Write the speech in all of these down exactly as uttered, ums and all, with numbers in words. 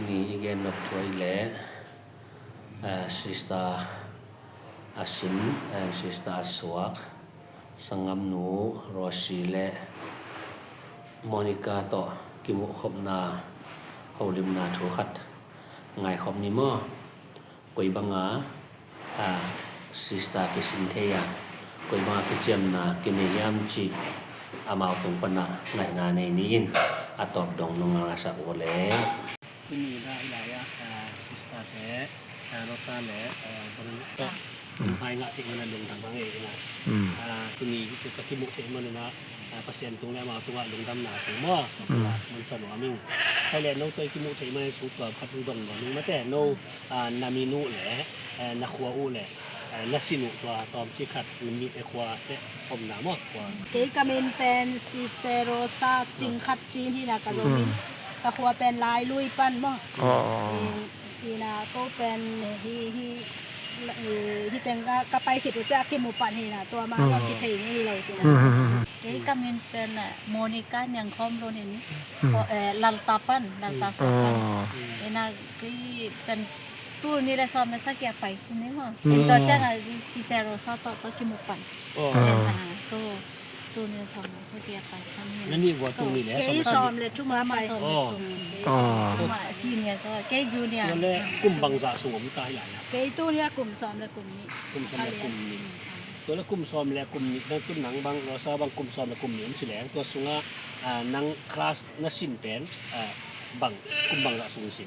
Ni i gen nop thu ahih leh, eh, Sister a sin, eh, Sister a suak, sanggamnu Rosie le Monica tawh kimuhkhopna holimna thu khat ngaikhop ni maw? Koi banga, ah, Sister kisin thei a, koi banga kiciamna kinei hiam cih amau tung pana ngaihna nei ni in, a tawp dong nong ngaisak uh leh. Tuni dah i lai ah, ah, Sister te, ah, Rota le, ah, Veronica tawh, mm, mai ngah theih man a lungdam a ngei ina. Mm. Ah, tuni ka kimuh theih man ina, ah, Pasian tung le amau tungah lungdamna thu maw? Mm. Mun sa nuam ing. Khai le no tawh i kimuh theih man a sung tua khat dong nuam ing mate, no, ah, na min uh le, eh, na khua uh le, eh, na sin uh tua tawmcik khat, na min, eh, khua te omna maw, khua. Kei ka min pen Sister Rosa Cing Khat Cin hi na, ka Zomi min. Mm. Ka khua pen Lailui pan maw. Oh, oh, oh. Eh, hi na ko pen hi, hi, eh, hi teng ka, ka pai khit uh te a kimu pan hi na, tua ma ka, oh, kithei ni hi lo ci na. Mm, mm, mm, mm. Kei ka min pen, eh, Monica Niang Khawm Lun in, mm, ko, eh, Lalta pan, Lalta khua pan. Oh. Hi na kei pen tul nih le sawm le sagih a pai ci ni maw. Mm. Tua ciang a Sister Rosa tawh, tawh kimu pan. Oh. Ah. Ko tul nih le sawm le sagih a pai pan hi. Na nih vua tul nih le sawm le sagih. Kei sawm le thum a pai. Sawm le thum. Oh. Kei sawm le thum a, senior so, kei junior. Tua le kum bangzah sung om ta hi lai na? Kei tuni a kum sawm le kum nih. Kum sawm le kum nih. Tua le kum sawm le kum nih, nang tun nang bang, Rosa bang kum sawm le kum nih om ci leng, tua sungah, ah, nang class na sin pen, ah, bang, kum bangzah sung sin?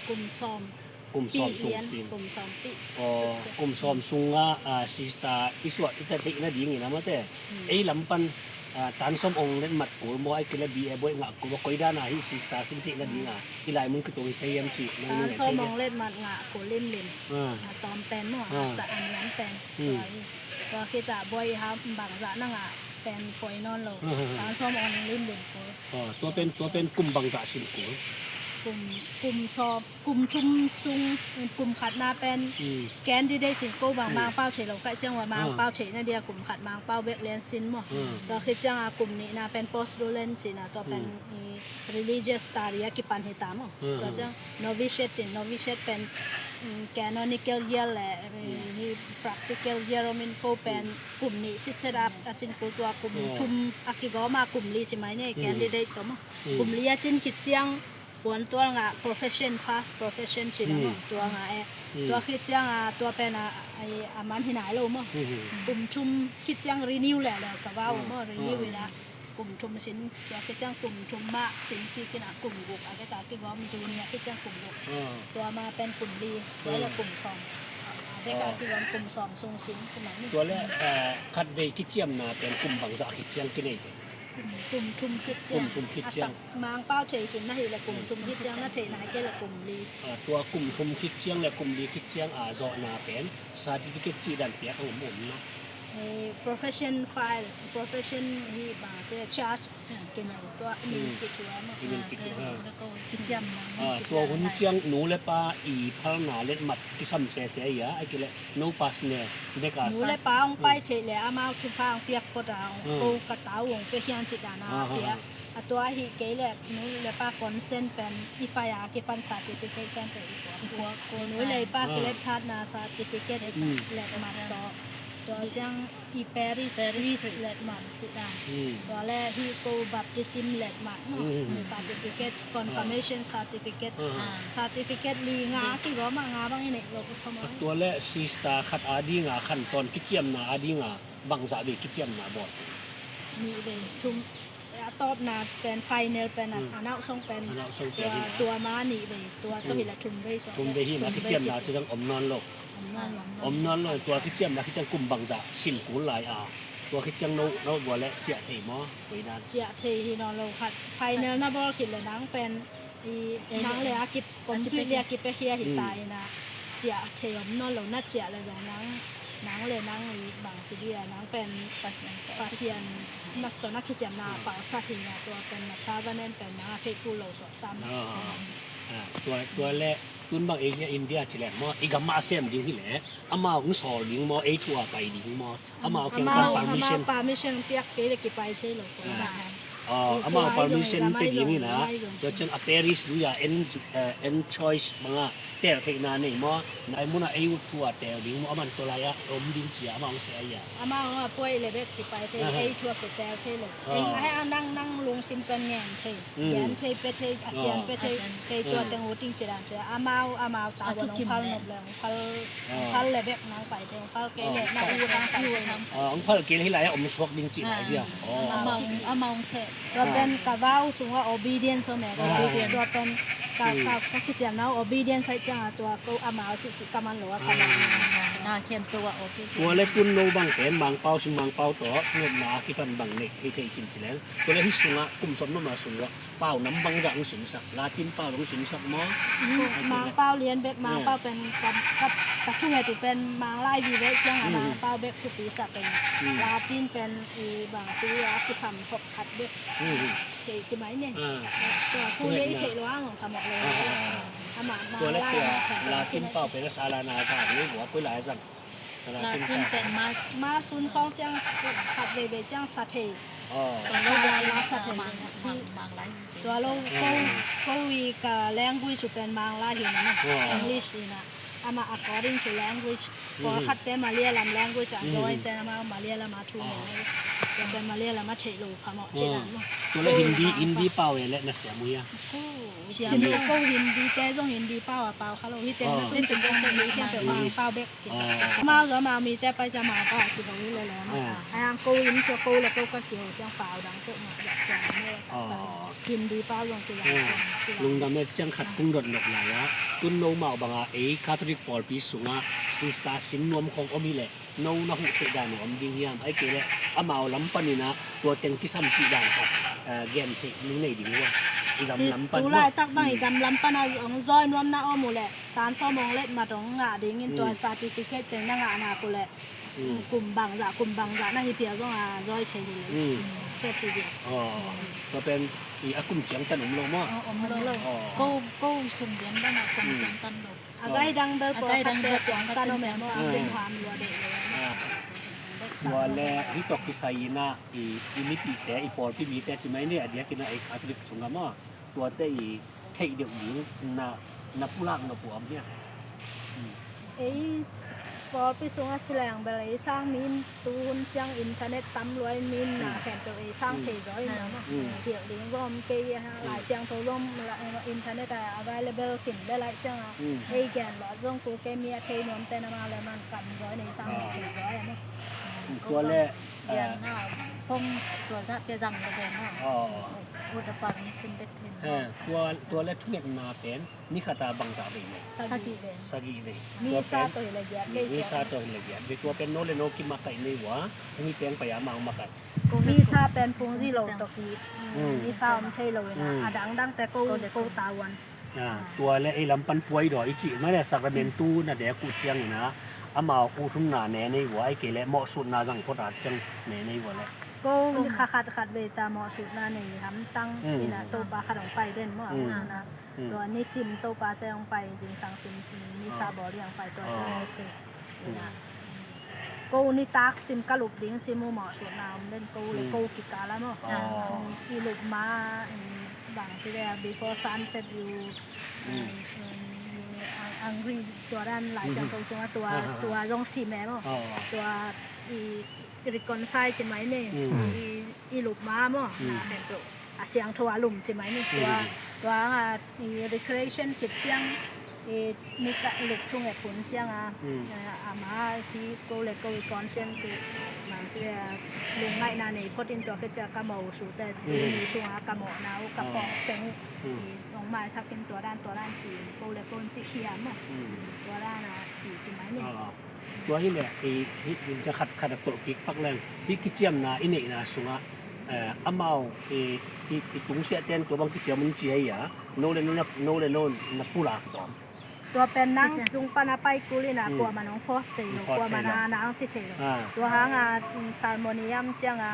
Kum sawm. Kum sawm sung sin. Kum sawm pi. Oh, kum sawm sungah, ah, Sister i suah i ta theih nadingin a mate. Hmm. Ei lam pan, ah, tan sawm ong let mat kul maw, ahih kei leh B A buai ngah kul maw, koi dan a hih Sister sin theih nading a hih lai mun kitung hi thei hiam cih nang nung e thei hiam? Tan sawm ong let mat ngah kul limlim. Ah. A tawm pen maw, ah, a ta an lam pen. Hmm. Tua hi. Tua khit a buai i ha bangzah na ngah pen poi nawn lo. Hmm. Tan sawm ong limlim kul. Oh, tua pen, tua pen kum bangzah sin kul? Kum, kum sawm, kum thum sung, kum khatna pen, hmm, candidate in ko bang, hmm, Mangpau thei lo ka hih ciang ua, ah, Mangpau theihna dia kum khat Mangpau bek lian sin maw. Hmm. Tua khit ciang a kum nihna pen postulant ci na, tua pen, hmm, i religious study a kipan hi ta maw. Hmm. Tua ciang novitiate ci, novitiate pen, mm, canonical year le, mm, hmm, hi practical year om in ko pen, hmm, kum nih sit set up a cin kul, tua kum, oh, thum a kigawm a kum li ci mai ni, hmm, candidate tawh maw. Hmm. Kum li a cin khit ciang puantual ngah profession, first profession ci na maw, hmm, tua ngah e. Hmm. Tua khit ciang a, tua pen a, ai, a man hi nai lo maw. Hmm. Kum thum khit ciang renew leuleu ka va uh maw, hmm, renew, hmm, in a kum thum sin, tua khit ciang kum thum mah sin kik in a kum guk a vek a kigawm, junior khit ciang kum guk. Hmm. Tua ma pen kum li, tua le, hmm, kum sawm. A vek a, oh, kigawm kum sawm sung sin, ci mai ni. Tua le, eh, khatvei kiciamna pen kum bangzah khit ciang kinei ve? Kum, kum thum khit ciang. Kum thum khit ciang. A tak Mangpau thei khin na hih leh kum thum khit ciang na theih na, kei leh kum li. Ah, tua kum thum khit ciang leh kum li khit ciang a zawhna pen certificate cih dan piak a om, om na? Eh, profession file, profession hi bang ci, charge, kino tua min, hmm, kithua maw. Min kithua. Ah, kiciamna, ah, tua hun ciang nu le pa i phalna letmat kisam sese hi a, ahih kei leh no personal bek a. Nu le pa hong pai, hmm, theih leh amau thupha hong piak phot a, hong, hmm, ko ka ta uh hong pia hian cih dan a, ah, pia. Ah, ah. A tua ahih kei leh nu le pa consent pen i pai a kipan certificate pen tawh i puak. I puak, nu le pa, ah, kilet thatna certificate, hmm, letmat tawh. Tua ciang i parish, parish priest, priest letmat cih dan. Hmm. Tua le hih ko baptism letmat, no? Hmm. Certificate, confirmation, ah, certificate. Ah. Certificate li nga, hmm, kigawm a nga bang i neih lo uh kha maw. Tua le sister khat a ding a khantawn kiciamna a ding a bangzah vei kiciamna bawl? Nih vei, thum. A tawpna pen, final pen, a, hmm, a nauhsong pen, a nauhsong pen tua, hi na, tua ma nih vei, tua tawh, hmm, hi leh thum vei suak. Thum vei hi na, thum vei kiciamna kici, tua ciang om nawn lo. Om nawn lo. Om nawn lo, tua kiciamna khit ciang kum bangzah sin kul lai a, tua khit ciang no, no bawl leh ciah thei maw? Koi dan? Ciah thei hi nawn lo khat. Final na bawl khit leh nang pen, i, eh, nang le a kip, completely a kipiakhia hi ta in a, ciah thei om nawn lo, na ciah leh zong nang, nang le nang i bangci dia, nang pen Pasian, Pasian na tawh na kiciamna a palsat hi na, tua pen na covenant pen nang a faithful lo suak tam. Ah, ah, tua, tua le tun bang ei hi a India ci leng maw, i gam mah a sem ding hi leh amau hong sawl ding maw, ei thu a pai ding maw? Amau kiang pan permission, amau permission piak kei leh kipai thei lo. Ah. Amau permission pe ding hi na. Tua ciang a parish lui a en, eh, en choice banga tel theihna nei maw? Nai mun a ei ut thu a tel ding maw? Aman tua lai a om ding ci a amau hong seh a hi a. Amau a puai le bek kipai thei, ei thu a kitel thei lo. A heh a nang, nang lungsim pen ngen thei, gen thei, pe thei, a cian pe thei, kei tua teng ut ding ci dan ci a. Amau, amau tavuan hong phal nop le hong phal, hong phal le bek nang pai thei, hong phal kei le na u hong pai thei. Hong phal kei le hi lai a om suak ding ci lai zia. Amau, amau hong seh. Tua pen ka vow sungah obedience om e. Tua pen ka, ka, ka kiciamna uh obedience ahi ciangah tua ko amau cihcih ka man lo a ka man. Na khempeuh ah obedience. Tua le tun no bang pen Mangpau, sung Mangpau tawh ngetna a kipan bang neih hi thei khin ci leng. Tua le hih sungah kum sawm nopna sungah pau nam bangzah hong simsak, Latin pau hong simsak maw? Mangpau lian bek, Mangpau pen ka, ka, ka thunget uh pen Manglai vive ciangah Mangpau bek thupi sak pen. Latin pen i bang ci a kisam hop khat bek. Thei ci mai ne. Tua fu ne i thei lo ang ka mok lo. Ama ma lai ma khan Latin pau pen a sala na sa ni bua koi lai sang. Latin pen mas, mas sun khong ciang khat vei vei ciang sa thei. Sala na sa thei. Tua lo ko, ko i ka language pen Manglai hi na. English hi na. Ama according to language. Pawlkhatte Malayalam language ah, zawite ama Malayalam ah thu ngen. Tua pen Malayalam ah theih lo phamawh cih dan maw. Tua le Hindi, Hindi pau e le na siam uh hia? Siam lo ko Hindi te zong Hindi pau a pau kha lo. Hih teng na tun tun zong Hindi teng pau bek. Amau zong amau mite pai ciang amau pau a kiho hi le le maw. Ai ang ko in cia ko le ko ka kiho ciang pau dang ko maw. Hindi pau zong kiho. Lungdam e, ciang khat kung dot nop lai a, tun no mau banga ei Catholic pawlpi sungah sister sim nuam khong om hi leh no na huh theih dan uh om ding hiam? Ai kei leh amau lam panin ah tua teng kisam cih dan khat, eh, gen theih ning nei ding uh a, i gam lam pan uh a. Tulaitak bang i gam lam pan a hong zawi nuam na om uh leh tan sawm hong let mat hong ngah dingin tua certificate teng na ngah nak uh leh kum bangzah, kum bangzah na hi piak zong a zawi thei hi leh. Accept hi zia. Tua pen i a kum ciangtan om lo maw? Om lo. Ko, ko sum dian dan a kum ciangtan lo. A gai dang bel pawlkhatte ciangtan om e maw, a kum huam lua deih lo e maw. Tua le hih tawh kisai in ah i, i mipihte, i pawlpi mite ci mai ni a diakin ah ei Catholic sungah maw, tuate i theih deuh ding na, na pulak nop uh om hia? Ei pawlpi sungah ci leng bel ei sang min tu hun ciang internet tam luai min na khempeuh ei sang thei zaw in na maw. Hilh ding zong om kei a, Lai Siangtho zong internet ah available khin bel lai ciangah ei gen lawh zong kul kei mi a thei nuamte na mah le man kam zaw in ei sang thei zaw a maw. Tua le phone tua zah pia zang ka ven ha. Uta pa min sin bet hin. Tua, tua le thungetna pen ni khat a bangzah vei maw? Sagih vei. Sagih vei. Misa tawh hi le giat vei. Misa tawh hi le giat vei. Tua pen no le no kimakaih nei uh a, hong hi teng pai a amau makaih. Misa pen phungzi lo tawh ki. Misa om thei lo in a, a dangdangte ko, ko tavuan. Tua le ei lam pan puai daw i cih mah le sakramentu na dek uh ciangin a, amau uh thunna ne nei uh a, ei kei le mawhsutna zang phot a ciang ne nei uh a le. Ko kha khat khat vei ta mawhsutna nei hamtang in a, Topa khat hong pai den maw a, tua nisim Topate hong pai zingsang sim, misa bawl ding hong pai tua ciang ne thei. Ina, ko nitak sim ka lup ding sim uh mawhsutna om den ko le ko kikal a maw. I lup ma, bang ci le before sunset view, angry tua dan Lai Siangtho sungah tua, tua zong sim e maw. Tua i reconcile ci mai ni, i, i lup ma maw, na khempeuh a siangtho a lum ci mai ni. Tua, tua hanga i recreation khit ciang, i nitak lup thunget hun cianga, a ma hi ko le ko i conscience i mang ci a lungngaihna nei phot in tua khit cia ka mawh uh sute, i mi sunga ka mawhna uh ka pawng teng uh i hong maisak in tua dan tua dan ci in ko le ko in ci hiam maw. Tua dan a ci ci mai ni. Tua hi leh i, i, i, khat khat a tolh kik pak leng hih kiciamna i neihna sungah, eh, amau i, i, i tungsiahte in tua bang kiciam un ci ahi a, no le no na, no le no na pulak tawm. Tua pen nang tung pan a pai kul in a kuamah nong force thei lo, kuamah na nang ci thei lo. Tua hanga, mm, ceremony am cianga,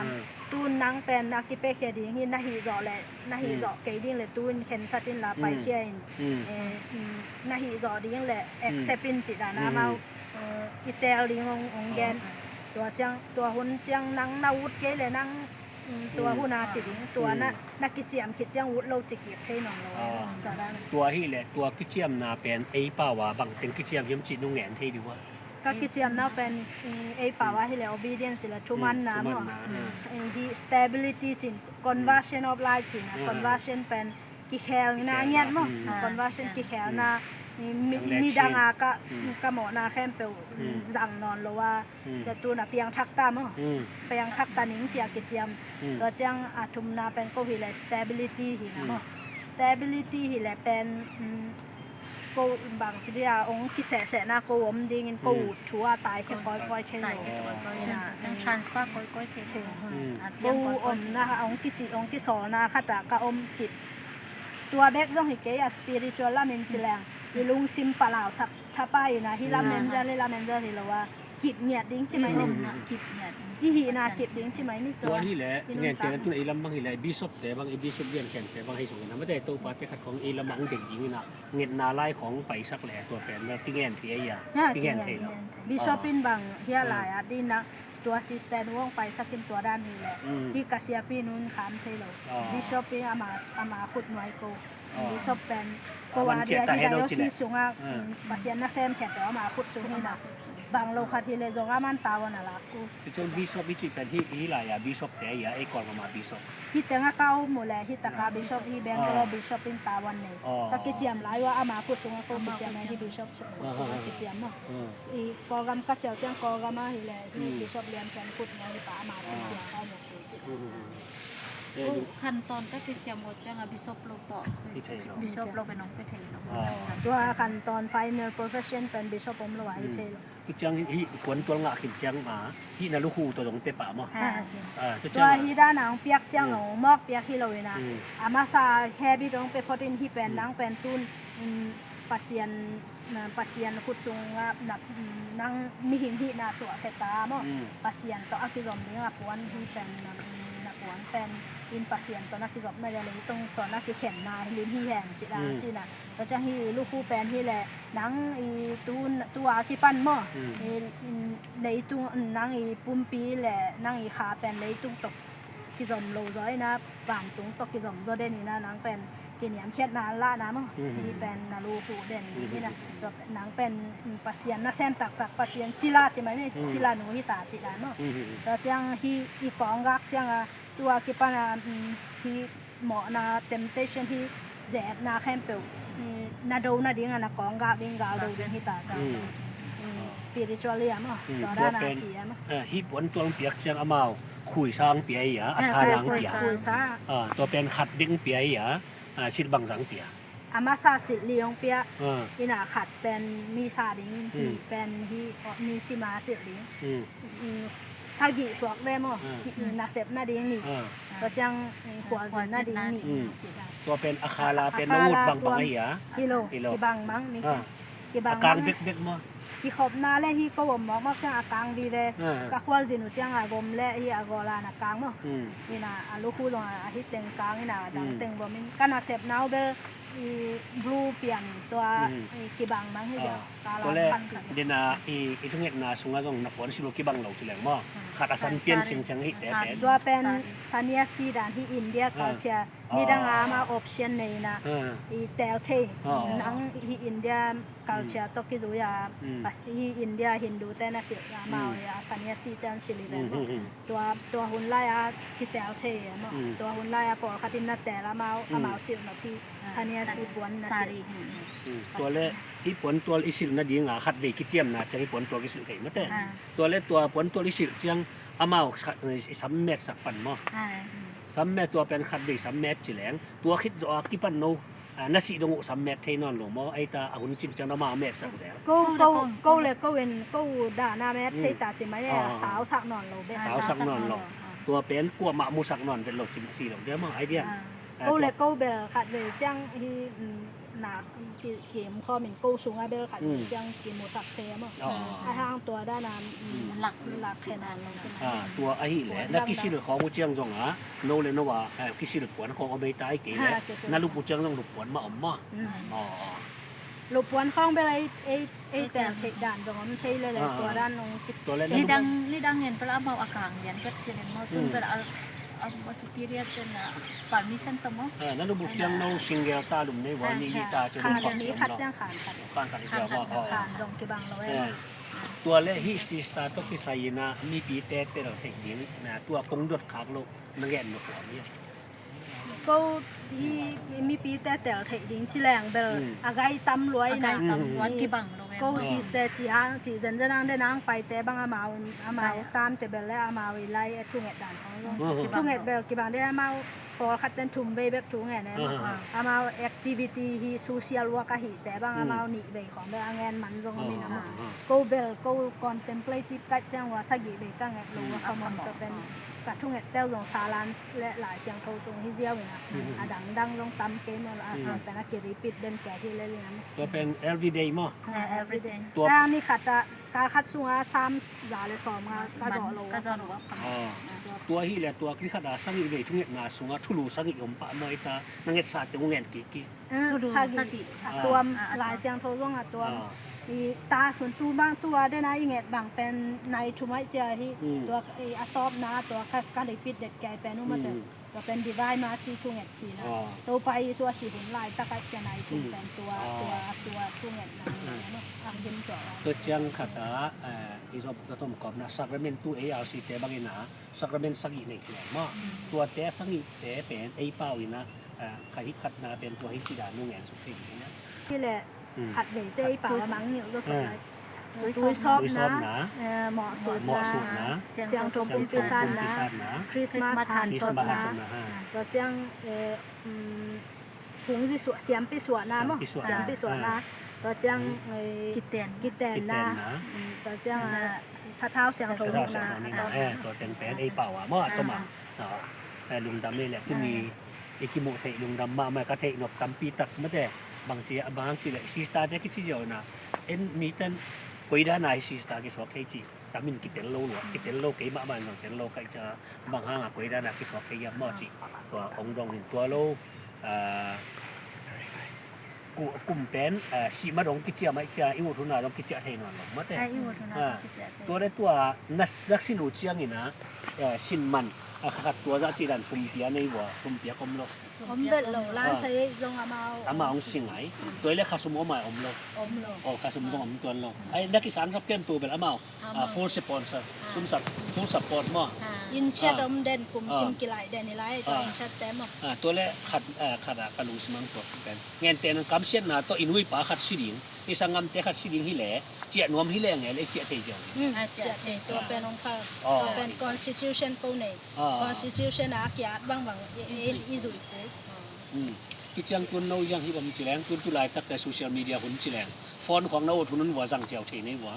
tu nang pen a kipekhia ding hi na hih zawh le na hih zawh kei ding le tu in khensat in la paikhia in, eh, mm, na hih zawh ding le accept in cih dan amau, eh, i teel ding hong, hong gen. Tua ciang, tua hun ciang nang na ut kei le nang Mm, tua hun a ci ding, tua na, na kiciam khit ciang ut lo ci kik thei nawn lo. Tua dan. Tua hi leh, tua kiciamna pen ei pau a bang teng kiciam hiam cih nong ngen thei dih uh a. Ka kiciamna pen, mm, ei pau a hi leh obedience hi leh thumanna maw. Thumanna. Mm. Hi stability cin, conversion of life cin a, conversion pen kikhel na ngiat maw. Conversion kikhel na, midang a ka, ka mawhna khempeuh zang nawn lo a. Tua tun a piangthak ta maw. Piangthak ta ning ci a kiciam. Tua ciang a thumna pen ko hi leh stability hi na maw. Stability hi leh pen, ko bang ci dia ong kisehsehna ko om dingin ko ut thu a taikhia kawikawi thei lo. Transfer kawikawi thei lo. Ko omna ong kici ong kisawlna khat ah ka om kit. Tua bek zong hi kei a spiritual lamin ci leng i lungsim palausak thapai in a hi lamen zal hi lamen zal hi lo a. Kip ngiat ding ci mai ni. I hihna kip ding ci mai ni. Tua hi leh i ngen tena tun ei lam bang hi leh bishop te bang, i bishop lian khen te bang hei sung in a mate Topa te khat khong ei lam bang ding ding in a ngetna lai khong paisak leh tua pen na kingen thei a. Kingen thei lo. Bishop in bang hia lai a din na tua assistant wong paisak in tua dan hi leh hi ka siapi nun kham thei lo. Bishop in ama, ama khut nuai ko. Bishop pen ko a dia hi diocese sungah Pasian nasem khempeuh ama khut sung hi na. Bang lo khat hi leh zong aman tawan a lak uh. Cucun bishop i cih pen hi, hi lai a bishop te a, ei Kawlgam a bishop. Hi tengah ka om uh leh hi taka bishop hi Bangalore bishop in tawan nei. Ka kiciam lai uh a ama khut sungah ko kiciam a hi bishop sungah kiciam maw. I Kawlgam ka ciau ciang Kawlgam a hi leh hi bishop lian pen khut nuai hi pa ama khut sungah ka om uh. Khantawn ka kiciam uh ciang a bishop lo tawh. Bishop lo pen ong pe thei lo. Tua khantawn final profession pen bishop om lo a hi thei lo. Hi ciang hi puantual ngah khin ciang a hi na lukhu tawh zong pe pah maw. Tua hi dan a ong piak ciang a ong mawk piak hi lo in a. A masa habit ong pe phot in hi pen nang pen tun Pasian, Pasian khut sungah nang mihing hihna suah kheta maw. Pasian tawh a kizom ding a puan hi pen na puan pen in Pasian tawh na kizopna dia leitung tawh na kikhenna hi lim hi hen ci dan ci na. Tua ciang hi lukhu pen hi leh nang i tu, tu a kipan maw. Leitung nang i pumpi leh nang i kha pen leitung tawh kizom lo zaw in a vantung tawh kizom zaw den in a nang pen kiniamkhiatna lahna maw. Hi pen na lukhu den in a nang pen Pasian nasem taktak Pasian sila ci mai ni sila nu hi ta ci dan maw. Tua ciang hi i kawng gak ciang a tua kipan a hi mawhna temptation hi zetna khempeuh na do nading a na kawng gak ding gal do ding hi ta ta. Spiritually a maw. Tua dan a ci a maw. Hi puantual piak ciang amau khuisa ang pia hi a, a thana ang pia. Tua pen khat ding pia hi a, silh bangzah ang pia. A masa silh li ang pia. Ina khat pen misa ding, nih pen hi nisima silh ding. Sagih suak ve maw. Nasep nading nih. Tua ciang khualzin nading nih. Tua pen a khala pen na ut bangbang ahi a. Hi lo, kibang mang nih. Kibang mang. Kikhopna le hi ko om mawkmawk ciang a kang vive. Ka khualzin uh ciang a gom le hi a gawlan a kang maw. Ina a lukhu zong a hi teng kang ina a dang teng bom in ka nasepna uh bel i blue pian tua i kibang mang hi zia. Tua le dena i thungetna sungah zong na puan silo kibang lo ci leng maw. Khat a san pian cingciang hi tete. Tua pen sanyasi dan hi India culture. Nidang a ama option nei na i tel thei. Nang hi India culture tawh kizui a hi India Hindu te na silh a amau a sanyasi te an silh hi ve maw. Tua, tua hun lai a kitel thei a maw. Tua hun lai a pawlkhat in na tel amau, amau silh nop hi sanyasi puan na silh. Tua le i puantual i silh nading a khatvei kiciamna ciang i puantual kisilh thei mate. Tua le tua puantual i silh ciang amau sammet sak pan maw. Sammet tua pen khatvei sammet ci leng tua khit zawh a kipan no. Na sih dong uh sammet thei nawn lo maw, ei ta a hun cin ciang na ma metsak zel. Ko, ko, ko le ko in ko dana met thei ta ci mai a sausak nawn lo be. Sausak nawn lo. Tua pen kuamah musak nawn vet lo cin si lo dia maw, idea. Ko le ko bel khat vei ciang hi na kim khawm in ko sunga bel khat vei ciang kimusak thei maw. A hang tua dana lak, lak thei nawn lo. Tua ahi le na kisil khawng uh ciang zong a no le no a kisil puan khawng om ei ta ai kei le na lup uh ciang zong lup puan mah om maw. Lup puan khawng bel ei, ei, ei tel theih dan zong om thei le le tua dan nong kit. Tua le na lup nidang, nidang en bel amau a kang lian bek silh in maw tun bel a Superior ten a permission tawh maw. Eh, na lubuk ciang no single ta lum nei ua, ni ni ta ciang khan khat ciang khan khat. Khan khat ciang maw. Khan zong kibang lo eh. Tua le hih sister tawh kisai in a mipite tel theih ding na tua kong dot khak loh na gen lo tua mi. Ko hih mipite tel theih ding ci leng bel a gai tam luai na. Ko sister ci hang ci zenzen ang den ang paite bang amau amau tamte bel le amau i lai a thunget dan hong zong thunget bel kibang de amau pawlkhat ten thum vei bek thungen e maw. Amau activity hi social work ahihte bang amau nih vei khawng bek a ngen man zong om in amau ko bel ko contemplative kaih ciang ua sagih vei ka nget lo ua ka mawng ka pen ka thunget teu zong salan le Lai Siangtho sung hi ziau in a a dangdang zong tam kei maw la a pen a ki repeat den kia hi le lian. Tua pen everyday maw. Everyday. Tua ni khat a kal khat sunga Psalm za le sawm nga ka zawh lo ka zawh lo. Tua hi le tua ni khat a sagih vei thungetna sunga thulu sagih om pah maw i ta na ngetsate u ngen kiki. Sagih a tuam Lai Siangtho zong a tuam. I ta sun tu bang tua den a i nget bang pen nai thu mai cia hi. Tua a tawpna tua ka repeat det kia i pen u mate. Tua pen Divine Mercy thunget cina. Topa Jesu a si hun lai takai kia nai thung pen tua tua tua thunget na. Tua ciang khat a i zop ka tom kawmna sacrament tu A R C te bangin a sacrament sagih nei hi maw. Tuate sagihte pen ei pau in a kha hi khatna pen tua hi ci dan nung en suk thei hi na. Hi le khat veite ei pau a mang nilh lo sawt lai. Tuisawpna, mawhsutna, siangtho pumpi satna, Christmas hanthotna. Tua ciang phungzi suah siampi suahna maw. Siampi suahna. Tua ciang kitenna. Tua ciang sathau siangtho nihna. Tua teng pen ei pau a maw a tom a. Lungdam ei le tuni i kimuh theih lungdam mahmah ka theih nop tampi tak mate. Bangci a bangci le sister te kici ziau na en mi ten koidana hi sister kisuak thei ci. Tamin kitel lo lua kitel lo kei mahmah zong tel lo kaih cia bang hanga koidana kisuak thei hiam maw ci. Tua ong dong in tua lo kum pen sihma dong kiciam aih cia i ut huna dong kiciah thei nawn lo mate. Tua le tua nak sin uh ciangin a sin man a khakat tua zah cidan sumpia nei vua sumpia kom lo. Om vet lo lansai ei zong amau amau ong sing ai. Tua le khasum om ai om lo. Om lo. Khasum zong om tuan lo. Ai na kisangsap kem tu bel amau full sponsor. Sumsap full support maw. Inchat om den kum sim kilai den ilai tua inchat te maw. Tua le khat khat a ka lungsim ang tua pen ngente nang kamsiatna tawh i nuipa khat si ding i sanggamte khat si ding hi le ciah nuam hi le nge le ciah thei ziau. Ciah thei tua pen ong khal tua pen constitution ko nei. Constitution a kiat bangbang i zui kul. Tu ciang tun no ziang hi bang ci leng tun tu laitak te social media hun ci leng phone khong na ut hun un vua zang ciau thei nei vua.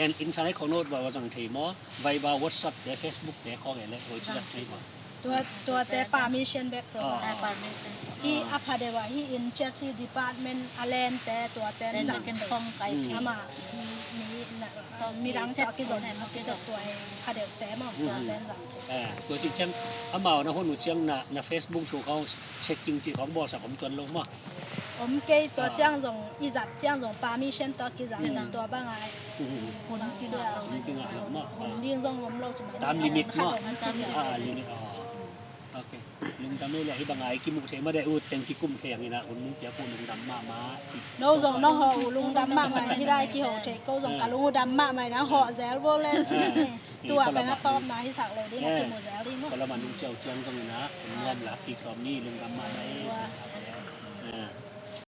En internet khong na ut vua zang thei maw. Viber, WhatsApp te, Facebook te khong e le hoi ci zang thei vua. Tua tuate permission bek tua. Hi a phadeuh a hi in church hi department a len te tuate zang thei. Ama mi midang tawh a kizom a kizom tua hi phadeuh te maw. Tuate zang thei. Tua ci ciang amau na hun uh ciang na Facebook sung khong checking ci khong bawlsak om tuan lo maw. Om kei tua ciang zong i zat ciang zong permission tawh kizang tua bang ai. Hun kingah lo. Hun kingah lo maw. Hun ding zong om lo cuma. Tam limit maw. Limit. Okay. Lungdam ei le hi bang ai kimuh thei ma deh ut teng kikum thei ang ina hun mung piak uh lungdam mahmah. No zong nong hawh uh lungdam mahmah hi lai kiho thei ko zong ka lung uh dam mahmah ina hawh zel bo le ci. Tua pen a tawpna hi sak le ding a kimu zel ding maw. Ko lama nung ciau ciang zong ina hun nuam lak kik sawm ni lungdam mahmah ei.